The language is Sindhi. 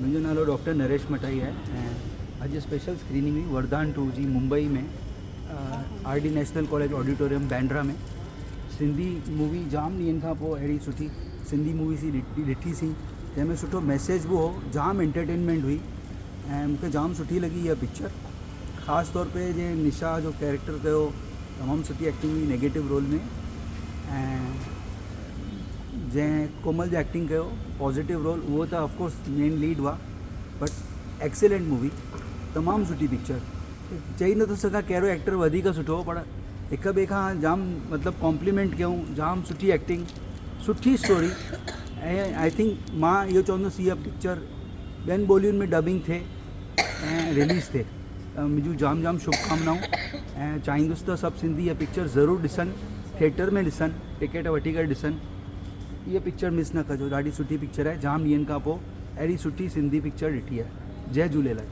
منهنجو نالو ڊاڪٽر نريش مٽائي آهي ۽ اڄ اسپيشل اسڪريننگ هئي وردان ٽو جي Mumbai ۾ R D national college auditorium Bandra ۾ Sindhi movie جام ڏينهن کان پوءِ اهڙي سٺي سنڌي مووي سي ڏٺي سين جنهن ۾ سٺو ميسيج به هو جام انٽرٽينمينٽ هئي ۽ مون کي جام سٺي لڳي اها پڪچر خاص طور تي جنهن نشا جو ڪيريڪٽر ڪيو تمام سٺي ايڪٽنگ هئي نيگيٽو رول ۾ ۽ جنهن ڪومل جو ايڪٽنگ ڪيو پازيٽو رول اهو ته آف ڪورس مين ليڊ هئا بٽ ايڪسيلنٽ مووي تمام سٺي پڪچر چئي نٿو سگهان ڪهڙو ايڪٽر وڌيڪ سٺو هو پر هڪ ٻئي کان جام مطلب ڪامپليمينٽ ڪيون جام سٺي ايڪٽنگ سٺي اسٽوري ۽ I think مان اهو چوندس هيء پڪچر ٻين ٻولين ۾ ڊبنگ ٿئي ۽ رليز ٿئي ته منهنجون جام جام شڀ ڪامنائون ۽ چاهيندس ته سڀ سنڌي اها پڪچر ضرور ڏسن ٿيٽر ۾ ڏسن ٽڪيٽ وٺي ڪري ڏسن اها پڪچر مس نه ڪجو ڏاڍي سٺي پڪچر آهي جام ڏينهن کان پوءِ اهڙي سٺي سنڌي پڪچر ڏٺي آهي جئي جهوليلال.